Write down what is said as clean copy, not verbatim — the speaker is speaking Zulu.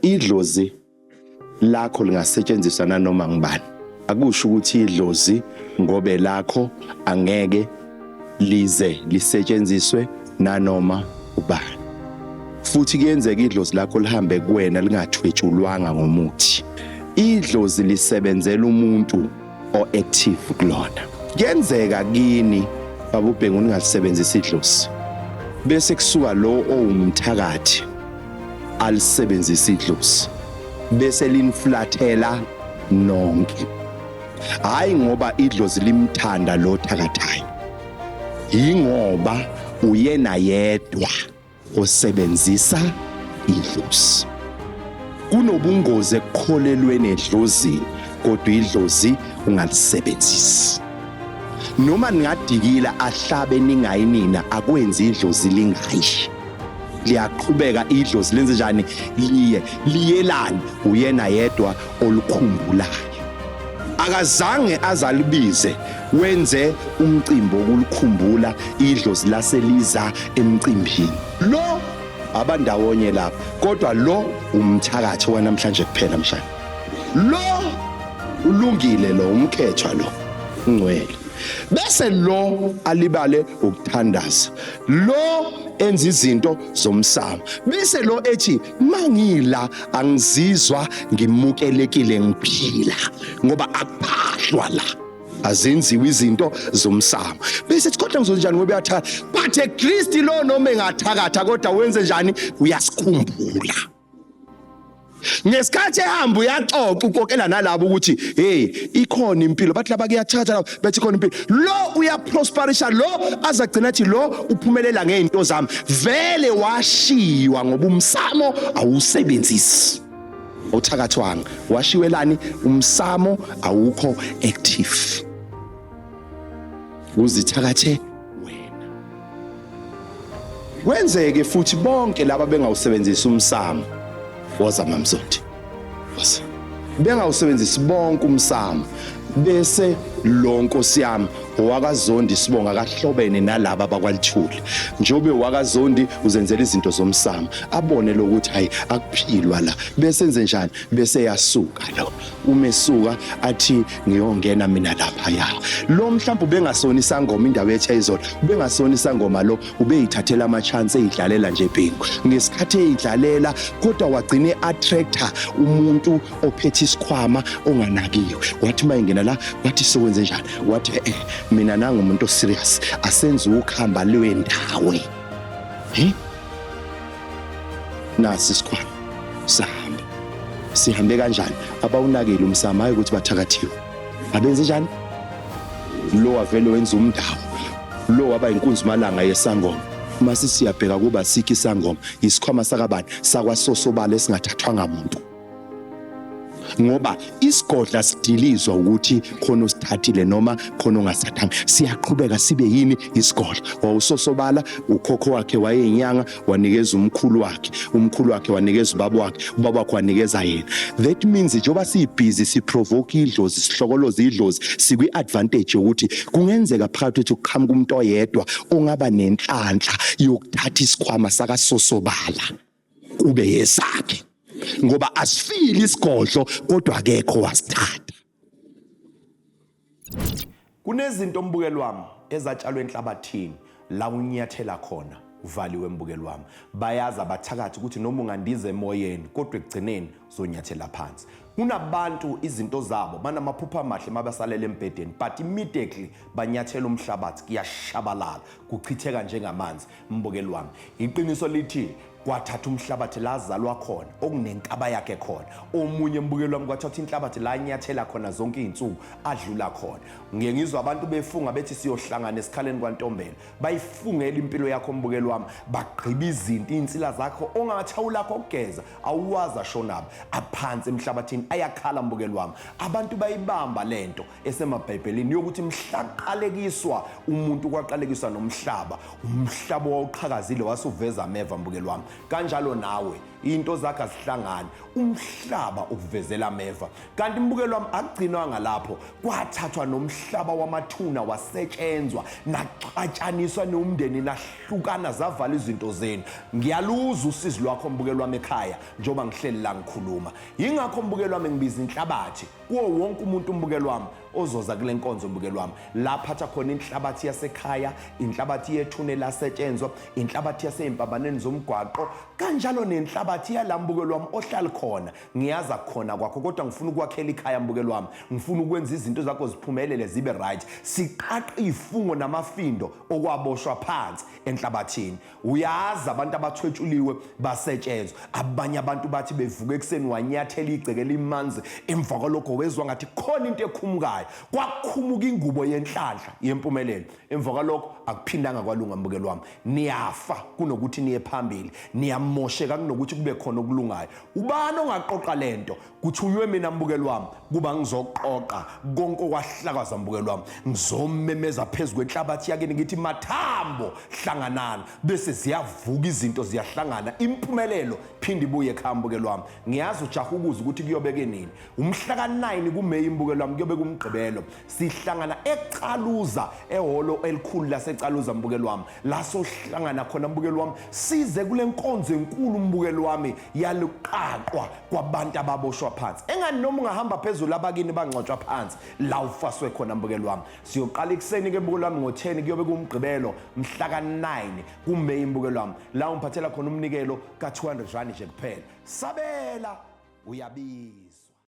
Idlozi lakho lingasetshenziswa nanoma ngubani. Akusho ukuthi idlozi ngobe lakho angeke lize lisetshenziswe nanoma ubani. Futhi kuyenzeka idlozi lakho lihambe kuwena lingathwetshulwanga ngomuthi. Idlozi lisebenzela umuntu o-active kulona. Kuyenzeka kini baba uBhengu ningalisebenzisi idlozi bese kusuka lo owumthakathi alisebenzise idlozi bese liniflathela nonke. Hayi ngoba idlozi limthanda lo thakathayo, yingoba uyena yedwa osebenzisa idlozi. Kunobungozi ekukholelweni edlozini, kodwa idlozi ungalisebenzisi. Noma ningadikila ahlabe ningayi nina, akwenzi idlozi lingayi. Liyaqhubeka idlozi lenze njani? Liye liyelani? Uyena yedwa olukhumbulayo. Akazange azalibize wenze umcimbi wokulikhumbula idlozi laseliza emcimbini. Lo abandawonye lapha, kodwa lo umthakathi wanamhlanje kuphela mshana. Lo ulungile, lo umkhethwa, lo ungcwele. Bese lo alibale ukuthandaza, lo enza izinto zomsamo, bese lo ethi mangila angizizwa ngimukelekile ngiphila ngoba akuphahlwa la, azenziwe izinto zomsamo. Bese sithi kodwa ngizonjani ngoba uyathakatha? But at least lo noma engathakatha kodwa wenze njani? Uyasikhumbula. Ngesikhathi ehamba uyaxoxa, ukokela nalabo ukuthi hey, ikhona impilo. Bathi laba kuyathatha laba, bethi ikhona impilo. Lo uyaprosperisha, lo azagcina athi lo uphumelela ngezinto zami. Vele washiywa ngoba umsamo awusebenzisi, awuthakathwanga. Washiwelani? Umsamo awukho active, uzithakathe wena. Kwenzeke futhi bonke laba bengawusebenzisi umsamo. Woza mamzondi, woza. Bengawusebenzisi bonke umsamo, bese lo nkosi yami owakaZondi sibonga kahlobene nalaba abakwalithuli, njengoba wakaZondi uzenzela izinto zomsamo, abone lokuthi hayi, akuphilwa la, bese enze njani? Bese yasuka lo, uma esuka athi ngiyongena mina lapha ya. Lo mhlawumbe ubengasona isangoma, indawo ethe izolo ubengasona isangoma, lo ubeyithathela ama chance eyidlalela nje bhengu. Ngesikhathi eyidlalela kodwa wagcina attractor umuntu ophethe isikhwama onganakiwe. Wathi mayingena la, wathi sokwenze njani? Wathi eh, mina nanga umuntu oserious, asenze ukuhamba lwendawo. He, nasi isikhwama, sahamba. Sihambe kanjani? Abawunakile umsamo. Hayi ukuthi bathakathiwe, abenze njani? Lo wavele wenza umndawo, lo waba inkunzi malanga yesangoma. Mase siyabheka kuba sikho isangoma, isikhwama sakabani? Sakwasosobala esingathathwanga muntu, ngoba isigodla sidilizwa ukuthi khona osithathile noma khona ongasithathanga, siyaqhubeka sibe yini? Isigodla. Wawusosobala, ukhokho wakhe wayeyinyanga, wanikeza umkhulu wakhe, umkhulu wakhe wanikeza ubaba wakhe, ubaba wakhe wanikeza yena. That means njengoba siyibhizi siprovoke idlozi, sihlokoloze idlozi, sikwi-advantage yokuthi kungenzeka phakathi kwethu kuqhamuka umuntu oyedwa ongaba nenhlanhla yokuthatha isikhwama sakasosobala kube yesakhe, ngoba asifili isigodlo kodwa akekho wasithatha. Kunezinto mbukeli wami ezatshalwe enhlabathini la unyathela khona uvaliwe mbukeli wami. Bayazi abathakathi ukuthi noma ungandiza emoyeni kodwa ekugcineni uzonyathela phansi. Kunabantu izinto zabo banamaphupho amahle mabasalele embhedeni, but immediately banyathela umhlabathi kuyashabalala, kuchitheka njengamanzi mbukeli wami. Iqiniso lithi kwathatha umhlabathi la azalwa khona okunenkaba yakhe khona. Omunye mbukeli wami kwathatha inhlabathi la anyathela khona zonke izinsuku adlula khona. Ngiye ngizwa abantu befunga bethi siyohlangana esikhaleni kwaNtombela. Bayifungela impilo yakho mbukeli wami, bagqiba izinto insila zakho ongathawula lakho okugeza awuwazi ashonabo aphansi emhlabathini ayakhala mbukeli wami. Abantu bayibamba lento esemabhayibhelini yokuthi mhla kuqalekiswa umuntu kwaqalekiswa nomhlaba, umhlaba wawuqhakazile wasuveza ameva mbukeli wami. Kanjalo nawe. Into zakhe azihlangani, umhlaba ukuvezela ameva. Kanti mbukelo wami, akugcinwanga lapho, kwathathwa nomhlaba wamathuna wasetshenzwa, naxatshaniswa nomndeni, nahlukana, zavala izinto zenu. Ngiyaluza usizi lwakho, mbukelo wami, ekhaya njengoba ngihleli la ngikhuluma. Yingakho, mbukelo wami, ngibiza inhlabathi kuwo wonke umuntu, mbukelo wami, ozoza kule nkonzo, mbukelo wami, laphatha khona inhlabathi yasekhaya, inhlabathi yethune lasetshenzwa, inhlabathi yasey'mpambaneni zomgwaqo, kanjalo nenhlabathi yala, mbukelo wami, ohlali khona. Ngiyaza khona kwakho, kodwa ngifuna ukwakhela ikhaya, mbukelo wami. Ngifuna ukwenza izinto zakho ziphumelele, zibe right. Siqaqa ifungo namafindo okwaboshwa phansi enhlabathini. Uyazi, abantu abathwetshuliwe basetshenzwa. Abanye abantu bathi bevuka ekuseni, wanyathela igceke limanzi, emva kwalokho wezwa ngathi khona into ekhumukayo, kwakhumuka ingubo yenhlanhla yempumelelo. Emva kwalokho akuphindanga kwalunga, mbukelo wami. Niyafa kunokuthi niye phambili, niyamosheka kunokuthi kube khona okulungayo. Ubani ongaqoqa lento? Kuthunywe mina, mbukelo wami, kuba ngizoqoqa konke okwahlakaza, mbukelo wami. Ngizomemeza phezu kwenhlabathi yakini, ngithi, "Mathambo, hlanganani," bese ziyavuka izinto, ziyahlangana, impumelelo phinde ibuye ekhaya, mbukelo wami. Ngiyazi ujaha ukuza ukuthi kuyobeke nini. Umhla ka-9 kuMeyi, mbukelo wami, kuyobe kumgqibelo. Sihlangana eCaluza, ehholo elikhulu laseCaluza, mbukelo wami, la sohlangana khona, mbukelo wami, size kule nkonzo enkulu, mbukelo wami, yaluqaqwa kwabantu ababoshwa phansi. Engani noma ungahamba phezulu, abakini bangcwatshwa phansi la ufaswe khona, mbukelo wami. Siyoqala ekuseni ke, mbukelo wami, ngo-10. Kuyobe kumgqibelo, mhla ka-9 kuMeyi, mbukelo wami, la ungiphathela khona umnikelo ka-R200 nje kuphela. Sabela, uyabizwa.